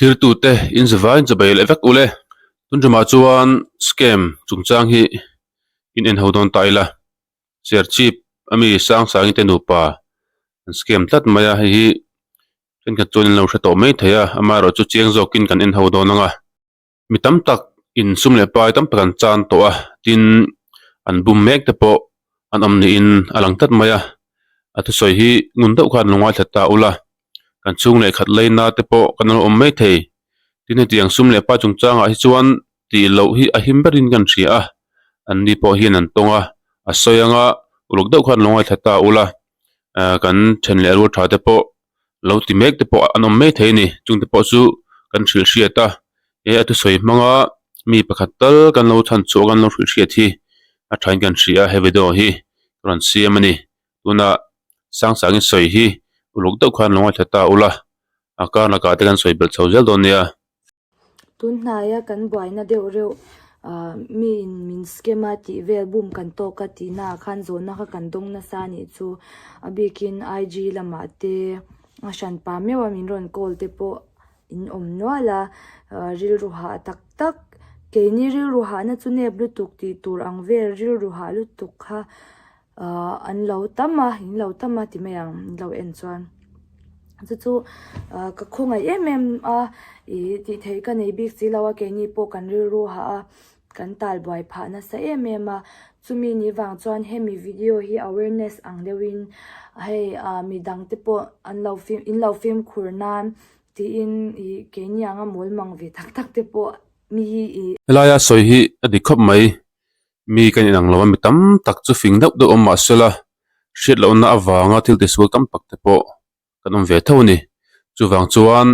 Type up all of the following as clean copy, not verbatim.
Thirtute in zavaiin chabai leh vek ule. Tun ṭumah chuan scam chungchang hi in en ho dawn ta ila. Serchhip a mi Sangsangin te nupa an scam tlat mai a, hei hi thenkhat chuan in lo hre tawh mai thei a, amaherawhchu chiang zawkin kan en ho dawn ang a. Mi tam tak in sum leh pai tam tak an chan tawh a, tin an bum mek te pawh an awm niin a lang tlat mai a, a thusawi hi ngun deuh khan lo ngaithla ta ula, kan chhung leh khat leina te pawh kan lo awm mai thei, tin hetiang sum leh pai chungchangah hi chuan tih loh hi a him berin kan hria a, an ni pawh hian an tawng a, a sawi anga uluk deuh khan lo ngaithla ta ula, ah kan then leh rual tha te pawh lo ti mek te pawh an awm mai thei a ni chungte pawh chu kan hrilh hriat a he a thusawi hmanga mi pakhat tal kan lo chhan chhuah kan lo hrilh hriat hi a thain kan hria a he video hi ka rawn siam a ni tunah Sangsangin sawi hi uluk deuh khan lo ngaithla ta ula a kar lakah te kan sawi belh chho zel dawn nia. Tun hnaia kan buaina deuh reuh ah miin min scam a tih vel bum kan tawk a tih naah khan zawhna kha kan dawng nasa a nih chu a bikin IG lamah te a hranpa meuh a min rawn call te pawh in awm nual a ah rilru hah tak tak keini rilru hahna chu nep lutuk tih tur ang vel rilru hah lutuk kha. Ahh an lo tam a in lo tam a ti mai ang in lo en chuan chu chu ah ka khawngaih em em a ih tih theih ka nei bik si lo a keini pawh kan rilru hah a kan tal buai phah nasa em em a chumi ni vang chuan hemi video hi awareness ang deuhin hei ah midang te pawh an lo fim in lo fimkhur nan tiin ih keini anga mawl mang ve tak tak te pawh mi hi ih. Helaia sawi hi a dik khawp mai. Mi kan inang lo a, mi tam tak chu fing deuh deuh awm mahsela hriat lohna avanga thil tisual tam tak te pawh kan awm ve tho a ni. Chuvang chuan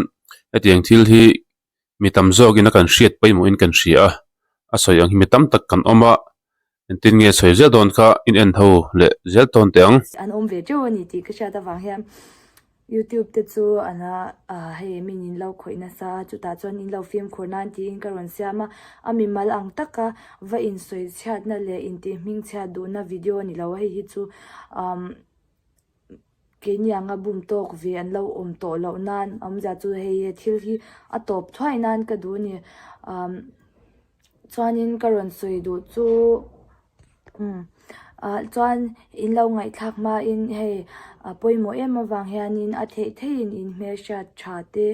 hetiang thil hi mi tam zawkin a kan hriat pawimawhin kan hria a, a sawi ang hi mi tam tak kan awm a, engtin nge sawi zel dawn kha in en ho leh zel tawn teh ang. An awm ve teuh a ni tih ka hriat avang hian Youtube te chu an a hei min in lo khawih nasa a chutah chuan in lo fimkhur nan tiin ka rawn siam a a mimal ang taka va insawi chhiatna leh intih hming chhiat duhna video a ni lo a hei hi chu umm keini anga bum tawk ve an lo awm tawh loh nan awmzia chu hei he thil hi a tawp thuai nan ka duh a ni umm chuanin ka rawn sawi duh chu. Umm ah chuan in lo ngaihthlak hmain hei a pawimawh em avang hianin a theih theihin in hmelhriat tha te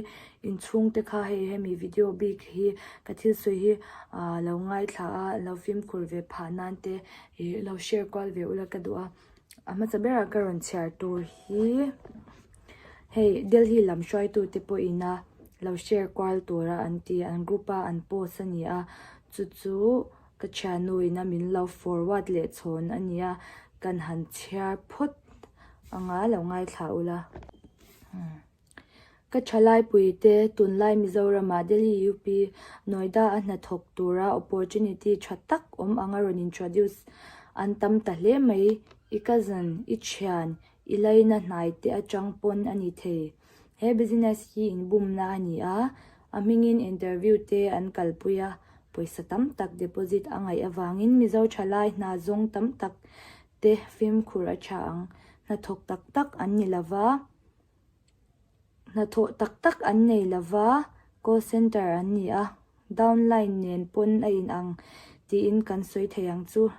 inchhung te kha hei hemi video bik hi ka thil sawi hi ah lo ngaithla a lo fimkhur ve phah nan te ih lo share kual ve ula ka duh a a hmasa berah ka rawn chhiar tur hi hei Delhi lam hruaitu te pawhin a lo share kual tura an ti an group a an post a ni a chu chu. Ka thiannuin a min lo forward leh chhawn a nia, kan han chhiar phawt anga lo ngaithla ula. Ka thalaipui te tunlai Mizoramah Delhi UP Noida a hnathawk tura opportunity tha tak awm anga rawn introduce an tam ta hle mai. I cousin, i thian, i laina hnai te atang pawn a ni thei. He business hi inbumna a ni a, a hmingin interview te an kalpui a, pawisa tam tak deposit a ngaih avangin Mizo thalai hna zawng tam tak te fimkhur a tha ang. Hnathawk tak tak an ni lova, hnathawh tak tak an nei lova, call center an ni a. Downline nen pawn a inang tiin kan sawi thei ang chu.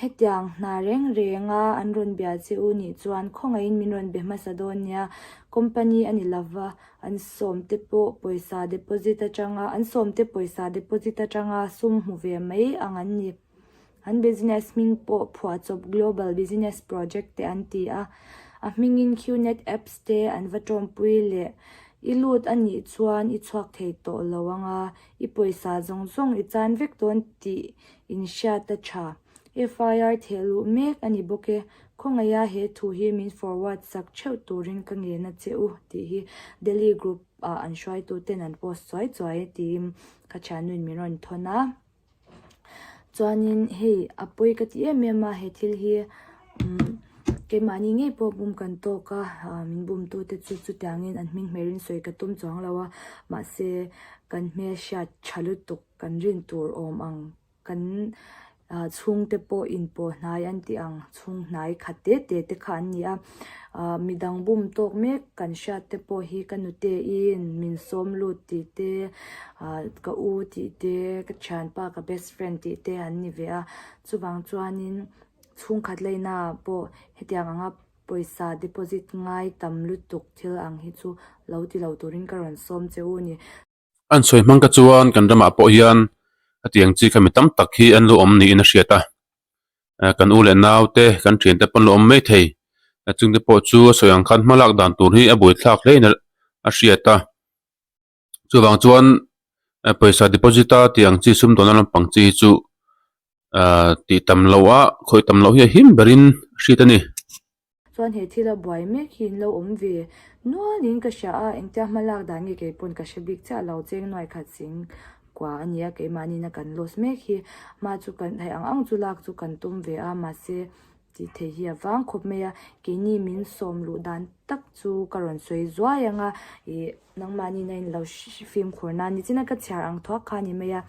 Hetiang hna reng renga an rawn bia che u nih chuan khawngaihin min rawn be hmasa dawn nia. Company a ni lova, an sawmte pawh pawisa deposit atanga an sawmte pawisa deposit atanga sum hmu ve mai ang an ni. An business hming pawh phuahchawp Global Business Project te an ti a, a hmingin Qnet apps te an va tawmpui leh. I lut a nih chuan i chhuak thei tawh lo ang a, i pawisa zawng zawng i chan vek dawn tih inhriat a tha. FIR theh luh mek a ni bawk e. Khawngaiha he thu hi min forward sak theuh turin ka ngen a che u tih hi Delhi group ah an hruaituten an post chuai chuai tiin ka thiannuin min rawn thawn a. Chuanin hei a pawi ka ti em em a he thil hi umm keimahni ngei pawh bum kan tawk a ah min bum tu te chu chutiangin an hming hmer in sawi ka tum chuang lo a mahse kan hmelhriat tha lutuk kan rin tur awm ang kan. Ah chhungte pawh inpawh hnai an tih ang chhung hnai khat te te te kha an ni a. Ah midang bum tawk mek kan hriat te pawh hi ka nute in min sawm lut tih te ah ka u tih te ka thianpa ka best friend tih te an ni ve a. Chuvang chuanin chhungkhat laina ah pawh hetiang anga pawisa deposit ngai tam lutuk thil ang hi chu lo ti lo turin ka rawn sawm che u a ni. An sawi hmang ka chuan kan ramah pawh hian hetiang chi kha mi tam tak hi an lo awm niin a hriat a, kan u leh nau te kan thian te pawh an lo awm mai thei, chungte pawh chu a sawi ang khan hma lak dan tur hi a buaithlak hle in a hriat a, chuvang chuan pawisa deposit a tih ang chi sumdawnna lampang chi hi chu ahh tih tam loh a khawih tam loh hi a him berin a hriat a ni. Chuan he thil a buai mek hi in lo awm ve nual in ka hria a, engtia hma lak dan nge kei pawn ka hre bik chiah lo, cheng nuai khat sing kua a nia keimahni na kan loss mek hi hma chu kan hei ang ang chu lak chu kan tum ve a mahse tih theih hi a vang khawp mai a, keini min sawm luh dan tak chu ka rawn sawi zuai ang a ih nangmahni na in lo fimkhur nan nichina ka chhiar ang thuak kha a ni mai a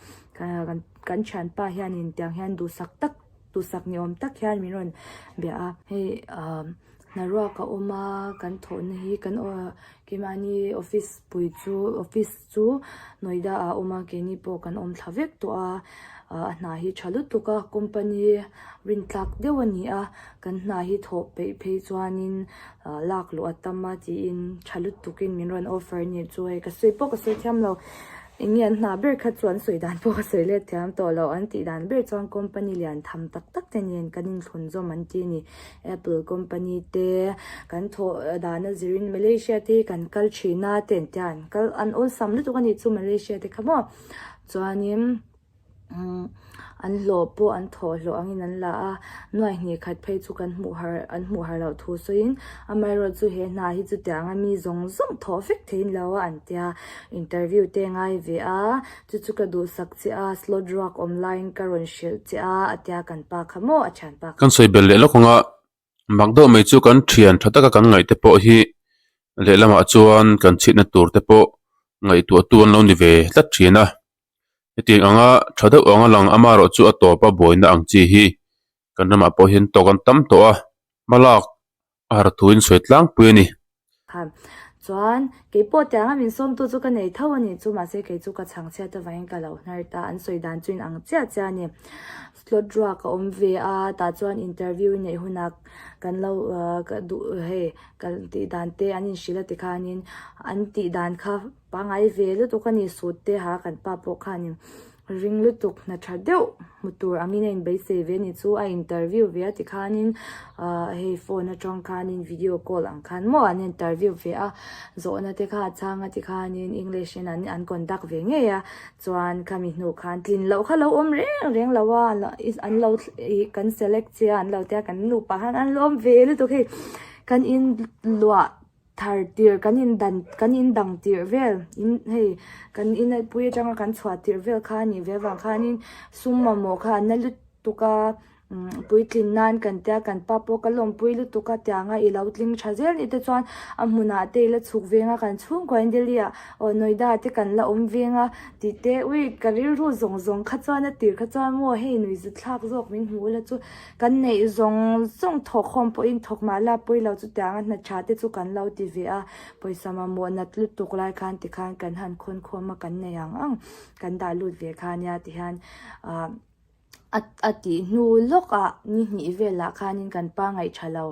kan thianpa hianin tiang hian duhsak tak. Duhsak ni awm tak hian min rawn bia a. Hei ah hnaruak a awm a kan thawhna hi kan keimahni office pui chu office chu Noida ah a awm a keini pawh kan awm thla vek tawh a ah a hna hi tha lutuk a company rintlak deuh a ni a kan hna hi thawh peih phei chuanin ah lak luh a tam a tiin tha lutukin min rawn offer a ni chu hei ka sawi pawh ka sawi thiam lo. Eng nge an hna ber kha chu an sawi dan pawh ka sawi let thiam tawh lo. An tih dan ber chuan company lian tham tak tak te nen kan inthlun zawm an ti a ni. Apple company te kan thawh dan a zirin Malaysia te hi kan kal thin a te an tia an kal an awlsam lutuk a nih chu Malaysia te kha maw. Chuanin. Umm an hlawh pawh an thawh hlawh angin an la a, nuai hnih khat phei chu kan hmuh har an hmuh har loh thu sawiin amaherawh chu he hna hi chutianga mi zawng zawng thawh vek theiin lo a an tia interview te ngai ve a chu chu ka duhsak che a slot ruak awm laiin ka rawn hrilh che a a tia kan pa kha maw a thianpa kha. Kan sawi belh leh lawk ang a, mak deuh mai chu kan thian tha taka kan ngaih te pawh hi lehlamah chuan kan chhitna tur te pawh ngaihtuahtu an lo ni ve tlat thin a. Hetiang anga tha deuh anga lang amaherawh chu a tawp a buaina ang chi hi kan ramah pawh hian tawk an tam tawh a, hma lak a har thuin sawi tlangpui a ni. Khan chuan kei pawh tianga min sawmtu chu ka nei tho a ni chu mahse kei chu ka chhang chhiat avangin ka lo hnar ta an sawi dan chu in ang chiah chiah a ni. Slot ruak a awm ve a tah chuan interview i neih hunah kan lo ka duh hei kan tih dan te an inhrilh a tikhanin an tih dan kha Pangai ve lutuk a ni sut te ha kan pa pawh khanin ring lutuk hna tha deuh hmu tur angin a inbeisei ve a ni chu a interview ve a tikhanin ah hei phone atang khanin video call ang khan maw an interview ve a zawhna te kha a chhang a tikhanin english in an an conduct ve ngei a chuan khami hnu khan tlin loh kha lo awm reng reng lo a an lo ih kan select che a an lo tia kan nupa khan an lawm ve lutuk hei kan in luah. Thar tirh kan in dan kan in dang tirh vel in hei kan in pui atanga kan chhuah tirh vel kha a nih ve avang khanin sum mamawh kha an la lutuk a umm puitlin nan kan tia kan pa pawh ka lawmpui lutuk a tianga i lo tling tha zel ni te chuan a hmunah te i la chhuk veng a kan chhungkua in Delhi ah aw Noida ah te kan la awm veng a tih te ui ka rilru zawng zawng kha chuan a tir kha chuan maw hei nuihzut thlak zawk min hmuh ula chu. Kan neih zawng zawng thawk khawm pawhin thawk mah la pawi lo chutianga hna tha te chu kan lo ti ve a, pawisa mamawh nat lutuk lai khan tikhan kan han khawn khawm a kan nei ang ang kan dah lut ve kha nia tihian ah a a tih hnu lawk ah ni hnih velah khanin kan pa ngaih tha lo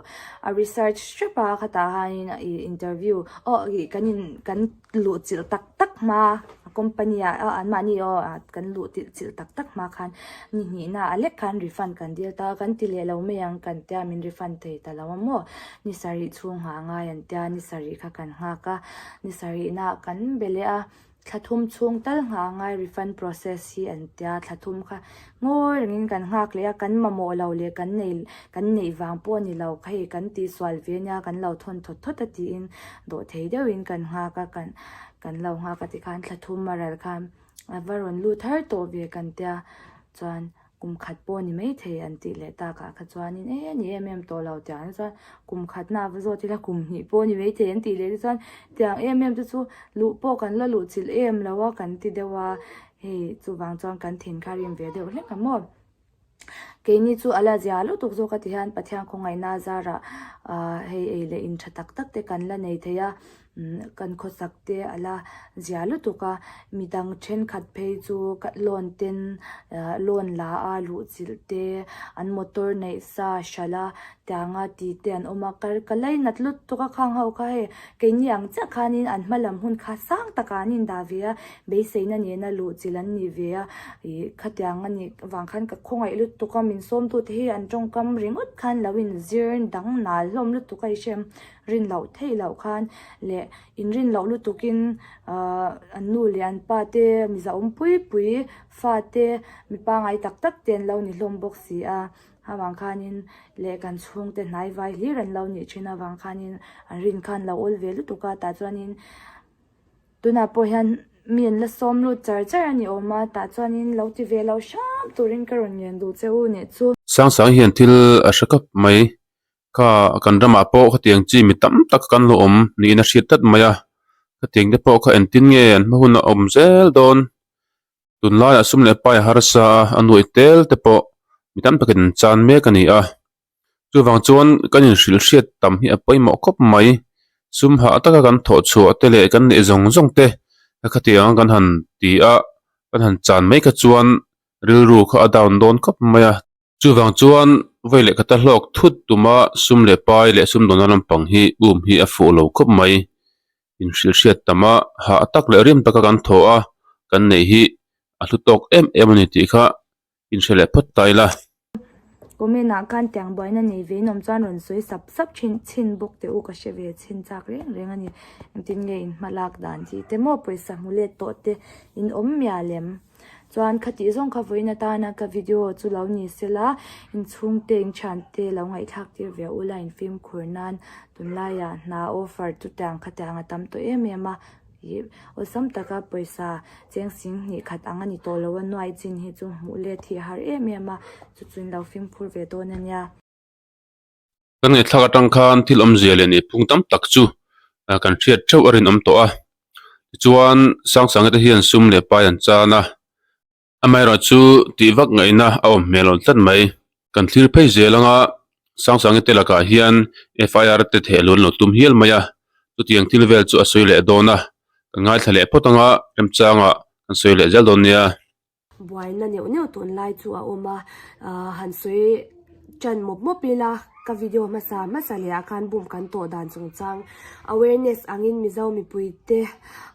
a research hrep a khatah khanin ih interview aw ih kan in kan luh chilh tak tak hma a company ah aw an mahni aw ah kan luh tilh chilh tak tak hma khan ni hnihna ah lek khan refund kan dil ta kan ti leh lo mai ang kan tia min refund thei ta lo a maw ni sarih chhung nghah ngai an tia ni sarih kha kan nghak a ni sarih na ah kan be leh a thla thum chhung tal nghah a ngai refund process hi an tia thla thum kha Ngawi rengin kan nghak leh a, kan mamawh lo leh kan nei kan neih vang pawh a ni lo kha hei kan tihsual ve nia kan lo thawn thawt thawt a tiin dawh thei deuhin kan nghak a, kan kan lo nghak a tikhan thla thum a ral khan a va rawn lut har tawh ve kan tia chuan kum khat pawh a ni maithei an tih leh takah kha chuanin e a ni em em tawh lo tiang chuan kum khatna a va zawt ila kum hnih pawh a ni maithei an tih leh te chuan tiang em em te chu luh pawh kan la luh chilh em lo a kan ti deuh a. Hei chuvang chuan kan thin kha rim ve deuh hlek a maw? Keini chu a la zia lutuk zawk a ti hian Pathian khawngaihna zarah ah hei ei leh in tha tak tak te kan la nei thei a, kan khawsak te a la zia lutuk a, midang thenkhat phei chu loan ten ah loan la a luh chilh te an motor neih sa hralh a tianga tih te an awm a, ka ka lainat lutuk a khang ho kha hei keini ang chiah khanin an hma lam hun kha sang takah an indah ve a. Beiseina nena luh chilh an ni ve a, ih khatiang a nih vang khan ka khawngaih lutuk a, min sawmtute hi an tawngkam ringawt khan lo inzir dang nal hlawm lutuk a i hrem rin loh theih loh khan leh inrin loh lutukin ahh an nu leh an pa te miza awm pui pui fa te mi pangai tak tak te an lo ni hlawm bawk si a, avang khanin leh kan chhungte hnai vai hlir an lo nih thin avang khanin an rin khan lo awl ve lutuk a tah chuanin. Tunah pawh hian mi an la sawm lut char char a ni awm a, tah chuanin lo ti ve lo hram turin ka rawn ngen duh che u nih chu. Sangsang hian thil a hre khawp mai, kha kan ramah pawh khatiang chi mi tam tak kan lo awm niin a hriat tlat mai a, khatiang te pawh kha engtin nge an hma hun a awm zel dawn, tunlaiah sum leh pai a harsa a, a nuaih tel te pawh mi tam takin an chan mek a ni a. Chuvang chuan kan inhrilh hriat tam hi a pawimawh khawp mai. Sum hah taka kan thawh chhuah te leh kan neih zawng zawng te khatiang kan han ti a, kan han chan mai kha chuan rilru kha a down dawn khawp mai a. Chuvang chuan vawi leh khata hlawk thut tuma sum leh pai leh sum dawnna lampang hi um hi a fuh lo khawp mai. Inhrilh hriat tama hah tak leh rim taka kan thaw a, kan neih hi a hlu tawk em em a ni tih kha inhre leh phawt ta ila. Comment ah khan tiang buaina nei ve in awm chuan rawn sawi sap sap thin chhin bawk teh u ka hre ve chhin chak reng reng a ni. Engtin nge in hma lak dan tih te maw pawisa hmu let tawh te in awm mial em? Chuan khatih zawng kha vawiin atana ka video chu lo ni sela inchhungte in thiante lo ngaihthlak tir ve ula in fimkhur nan tunlaiah hna offer chu tiang khatiang a tam tawh em em a. Ih awlsam taka pawisa cheng sing hnih khat ang a ni tawh lo a nuai chin hi chu hmuh let hi a har em em a chu chu in lo fimkhur ve dawn a nia. Kan ngaihthlak atang khan thil awmzia leh nihphung tam tak chu kan hriat theuh a rinawm tawh a tichuan Sangsanga te hian sum leh pai an chan a. Amaherawh chu tih vak ngaihna a awm hmel awm tlat mai. Kan thlir phei zel anga Sangsangi te lakah hian FIR te theh luan lo tum hial mai a, chutiang thil vel chu a sawi leh dawn a, kan ngaithla leh phawt anga remchangah kan sawi leh zel dawn nia. Buaina neuh neuh tunlai chu a awm a, han sawi ṭan mawp mawp ila ka video hmasa hmasa leh ah khan bum kan tawh dan chungchang awareness angin Mizo mipui te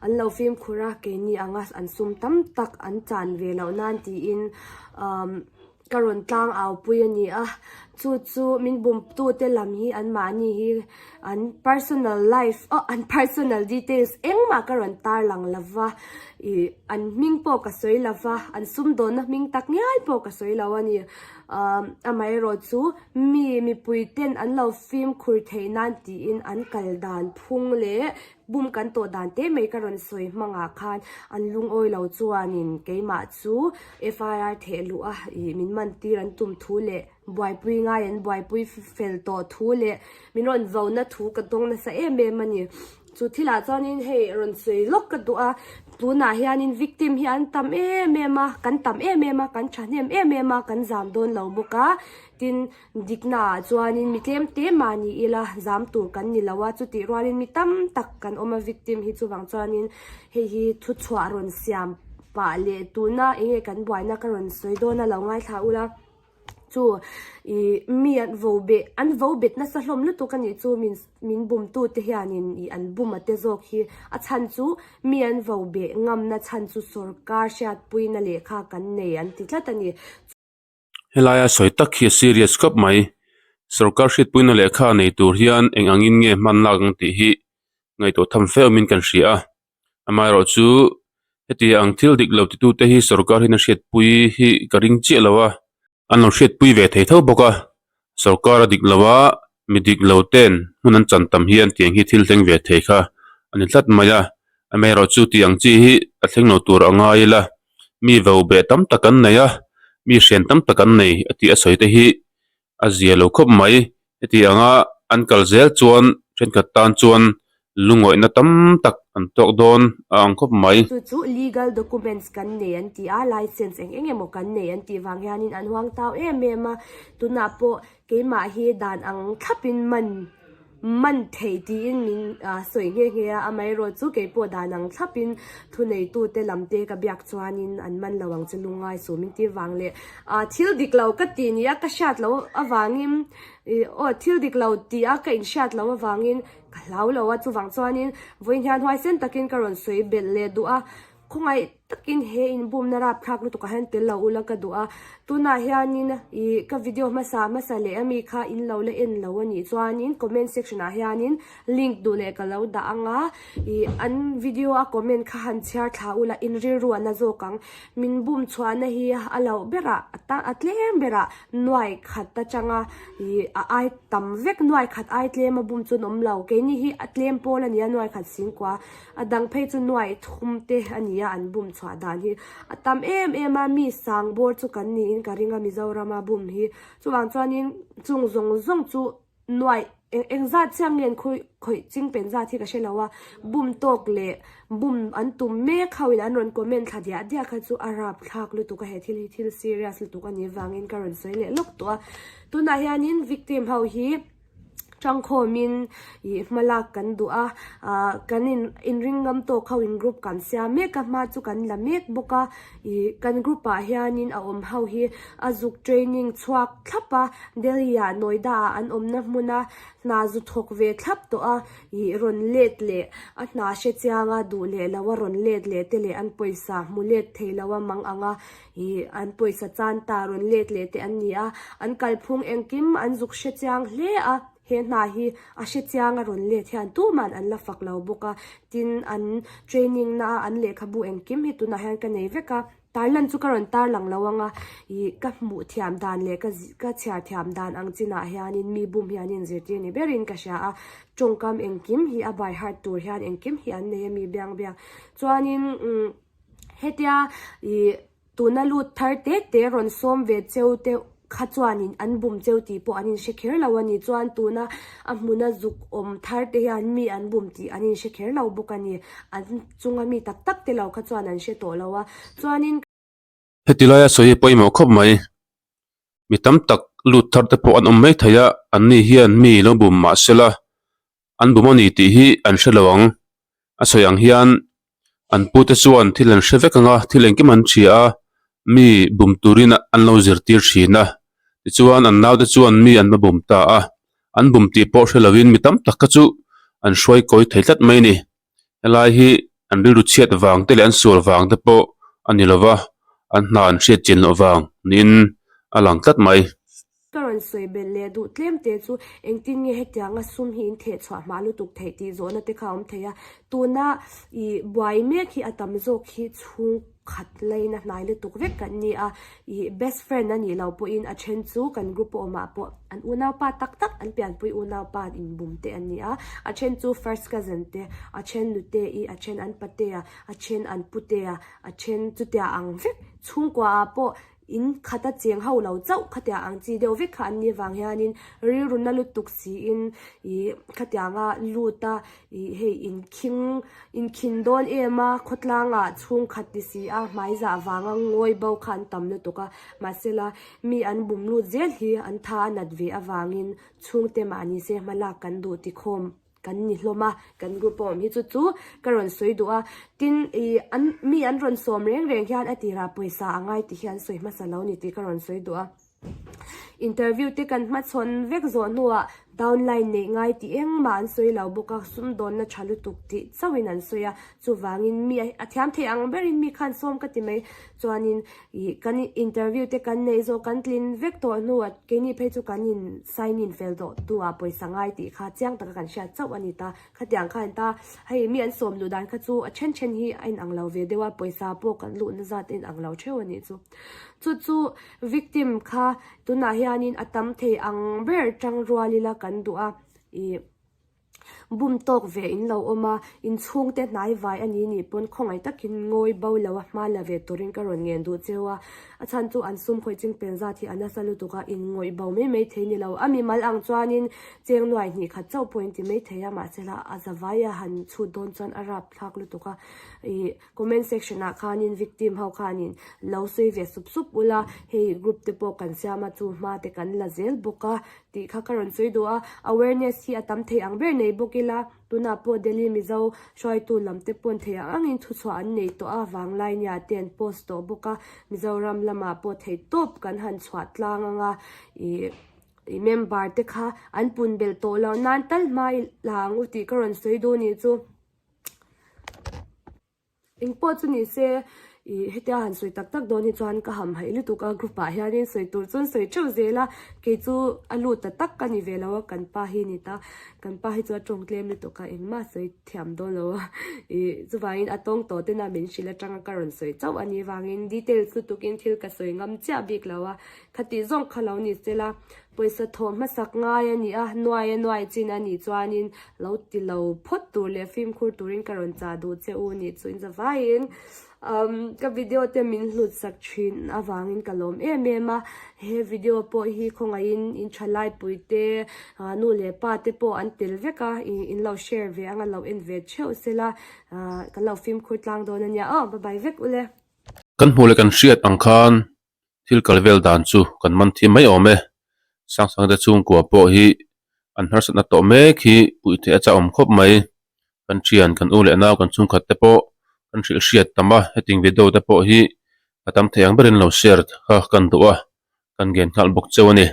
an lo fimkhur a keini anga an sum tam tak an chan ve loh nan tiin umm ka rawn tlang au pui a ni a chu chu min bum tu te lam hi an mahni hi an personal life aw an personal details engmah ka rawn tar lang lo va ih an hming pawh ka sawi lo va an sumdawnna hming tak ngial pawh ka sawi lo a ni. Umm amaherawh chu mi mipui ten an lo fimkhur theih nan tiin an kal dan phung leh bum kan tawh dan te mai ka rawn sawi hmangah khan an lungawi lo chuanin keimah chu FIR theh luh a ih min man tir an tum thu leh buaipui ngai an buaipui fel tawh thu leh min rawn vo na thu ka dawng nasa em em a ni. Chu thilah chuanin hei rawn sawi lawk ka duh a, tunah hianin victim hi an tam em em a, kan tam em em a, kan thahnem em em a, kan zam dawn lo bawk a, tin dikna ah chuanin mi tlem te mah ni ila zam tur kan ni lo a, chutih rualin mi tam tak kan awm a victim hi chuvang chuanin hei hi thuchhuah rawn siam pah leh tuna enge kan buaina ka rawn sawi dawn a lo ngaithla ula. Chu ih mi an vo beh an vo bet nasa hlawm lutuk a nih chu min min bumtu te hianin ih an bum a te zawk hi a chhan chu mi an vo beh ngamna chhan chu sawrkar hriatpuina lehkha kan nei an ti tlat a ni. Helaia sawi tak hi a serious khawp mai. Sawrkar hriatpuina lehkha nei tur hian eng angin nge hman lak ang tih hi ngaihtuah tham fe awmin kan hria a. Amaherawh chu heti ang thil dik lo titute hi sorkar hian a hriatpui hi ka ring chiah lo a, an lo hriatpui ve thei tho bawk a, sorkar a dik lo a, mi dik lo ten hmun an chan tam hian tiang hi thil thleng ve thei kha a ni tlat mai a, amaherawh chu tih ang chi hi a thleng lo tur a ngai ila, mi vo beh tam tak an nei a, mi hrian tam tak an nei a tih a sawi te hi a zia lo khawp mai, heti anga an kal zel chuan thenkhat tan chuan. Lungawihna tam tak an tawk dawn a ang khawp mai. Chu chu legal documents kan nei an ti a, license eng eng emaw kan nei an tih vang hianin an huang tau em em a, tunah pawh keimah hi dan ang thlapin man man theih tiin min sawi nghe nghe a, amaherawh chu keipawh dan ang thlapin thuneitute lam te ka biak chuanin an man lo ang che lungngai suh min tih vang leh thil dik lo ka tih nia ka hriat loh avangin ih aw thil dik lo tih a ka inhriat loh avangin Ka hlau lo a, chuvang chuanin vawiin hian huaisen takin ka rawn sawi belh leh duh a, khawngaih takin he inbumna rapthlak lutukah hian tel lo ula ka duh a, tunah hianin ih ka video hmasa hmasa leh ami kha in lo la en lo a nih chuanin comment section ah hianin link duh leh ka lo dah ang a, ih an video a comment kha han chhiar thla ula in rilru a na zawk ang, min bum chhuahna hi a loh berah a tlem berah nuai khat atanga ih a ai tam vek nuai khat ai tlem a bum chu an awm lo keini hi a tlem pawl a ni a nuai khat singkua a dang phei chu nuai thum te a ni a an bum chhuah dan hi a tam em em a mi sang bawr chu kan niin ka ring a Mizoram a bum hi chuvang chuanin chung zawng zawng chu Nuaih, eng eng zat chiah nge an khawih khawih ching pen zat hi ka hre lo a, bum tawk leh bum an tum mek ho in an rawn comment thla diah diah kha chu a rap thlak lutuk a, he thil hi thil serious lutuk a nih vangin ka rawn sawi leh lawk tawh a. Tunah hianin victim ho hi tangkhawmin ih hma lak kan duh a, ah kan in inring ngam tawk ho in group kan siam mek a, hma chu kan la mek bawk a, ih kan group ah hianin a awm ho hi a zuk training chhuak thlap a, Delhi ah Noida ah an awmna hmuna hna zu thawk ve thlap tawh a, ih rawn let leh a hna hre chiang a duh leh lo a rawn let leh te leh an pawisa hmu let thei lo a mang ang a, ih an pawisa chan ta rawn let leh te an ni a, an kalphung engkim an zuk hre chiang hle a, he hna hi a hre chiang a rawn let hian tuman an la fak lo bawk a, tin an training na a an lehkhabu engkim hi tunah hian ka nei vek a. Tarlan chu ka rawn tarlang lo ang a, ih ka hmuh thiam dan leh ka ka chhiar thiam dan ang chinah hianin mi bum hianin zirtir ni berin ka hria a, tawngkam engkim hi a by heart tur hian engkim hi an nei a mi biang biang. Chuanin umm hetia ih tuna lut thar te te rawn sawm ve cheu te kha chuanin an bum cheu tih pawh an inhre kher lo a ni. Chuan tuna a hmuna zuk awm thar te hian mi an bum tih an inhre kher lo bawk a ni. An chunga mi tak tak te lo kha chuan an hre tawh lo a. Chuanin. Heti laia sawi hi pawimawh khawp mai. Mi tam tak lut thar te pawh an awm mai thei a, anni hian mi lo bum mah sela an bum a ni tih hi an hre lo ang. A sawi ang hian an pute chuan thil an hre vek ang a, thil engkim an hria a, mi bum turin an lo zirtir thin a. Tichuan an naute chuan mi an va bum ta a, an bum tih pawh hre lovin mi tam tak kha chu an hruai kawi thei tlat mai a ni. Helai hi an rilru chhiat vang te leh an sual vang te pawh a ni lo va, an hna an hriat chin loh vang niin a lang tlat mai. Ka rawn sawi belh leh duh tlem te chu engtin nge hetianga sum hi in theh chhuah hma lutuk theih tih zawhna te kha a awm thei a, tuna ih buai mek hi a tam zawk hi chhung khat laina hnai lutuk vek kan ni a, ih best friend a nih loh pawhin a then chu kan group a awmah pawh an unaupa tak tak an pianpui unaupa inbum te an ni a, a then chu first cousin te, a then nute i, a then an pate a, a then an pute a, a then chutia ang vek chhungkua ah pawh In khat a cheng ho lo chauh khatiang ang chi deuh vek kha an nih vang hianin rilru na lutuk siin ih khatianga lut a ih hei inkhing inkhin dawn em a khawtlangah chhungkhat ti si a hmaizah vanga ngawi bo kha an tam lutuk a mahsela mi an bum lut zel hi an tha a nat ve avangin chhungte mahni se hma lak kan duh tikhawm. Kan ni hlawm a, kan group a awm hi chu chu ka rawn sawi duh a, tin ih an mi an rawn sawm reng reng hian a tirah pawisa a ngai tih hi an sawi hmasa lo ni tih ka rawn sawi duh a. Interview te kan hmachhawn vek zawh hnuah downline neih ngai tih engmah an sawi lo bawk a, sumdawnna tha lutuk tih chauhin an sawi a, chuvangin mi a thiam theih ang berin mi khan sawm ka ti mai chuanin Ih kan interview te kan neih zawh kan tlin vek tawh hnuah keini phei chu kan in sign in fel tawh hnuah pawisa ngai tih kha chiang taka kan hriat chauh a ni ta. Khatiang khan ta hei mi an sawm luh dan kha chu a then then hi a inang lo ve deuh a, pawisa pawh kan luhna zat a inang lo theuh a nih chu. Chu chu victim kha tunah hianin a tam thei ang ber tang rual ila kan duh a ih. Bum tawk ve in lo awm a, in chhungte hnai vai a ni nih pawn khawngaih takin ngawi bo lo a hma la ve turin ka rawn ngen duh cheu a. A chhan chu an sum khawih ching pen zat hi a nasa lutuk a, in ngawih bo mai mai thei ni lo. A mimal ang chuanin cheng nuai hnih khat chauh pawh in ti mai thei a, mahsela a za vai a han chhut dawn chuan a rap thlak lutuk a. Ih comment section ah khanin victim ho khanin lo sawi ve sup sup ula, hei group te pawh kan siam a chu hma te kan la zel bawk a. Tih kha ka rawn sawi duh a, awareness hi a tam thei ang ber nei bawk ila, tunah pawh Delhi Mizo hruaitu lam te pawn thei ang angin thuchhuah an nei tawh a, vanglai nia te an post tawh bawk a, Mizoram lamah pawh thei tawp kan han chhuah tlang ang a, ih ih member te kha an pun belh tawh loh nan tal hma ila ang u tih ka rawn sawi duh nih chu. Eng pawh chu ni se, ih hetia han sawi tak tak dawn hi chuan ka ham haih lutuk a, group ah hianin sawi tur chuan sawi theuh zel a, kei chu a lut ta tak ka ni ve lo a, kan pa hi ni ta, kan pa hi chu a tawng tlem lutuk a, engmah sawi thiam dawn lo a, ih chuvangin a tawng tawh tena min hrilh atanga ka rawn sawi chauh a nih vangin details lutukin thil ka sawi ngam chiah bik lo a, khatih zawng kha lo ni se la. Pawisa thawh hmasak ngai a nih a, nuai a nuai chin a nih chuanin lo ti lo phawt tur leh fimkhur turin ka rawn chah duh che u nih chu inzavaiin umm ka video te min hlut sak thin avangin ka lawm em em a, he video pawh hi khawngaihin in thalai pui te nu leh pa te pawh an tel vek a ih in lo share ve anga lo en ve theuh sela ah kan lo fimkhur tlang dawn a nia aw bye bye vek ule. Kan hmuh leh kan hriat ang khan Thil kal vel dan chu kan man thiam mai awm e. Sangsangte chhungkua pawh hi an harsatna tawh mek hi puih theih a chauhawm khawp mai. Kan thian, kan u leh nau, kan chhungkhat te pawh kan hrilh hriat tam a, heting video te pawh hi a tam thei ang berin lo share kha kan duh a, kan ngen nghal bawk cheu a ni.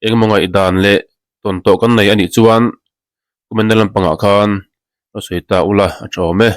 Engemaw ngaihdan leh tawn tawh kan nei a nih chuan comment na lampangah khan lo sawi ta ula a tha awm e.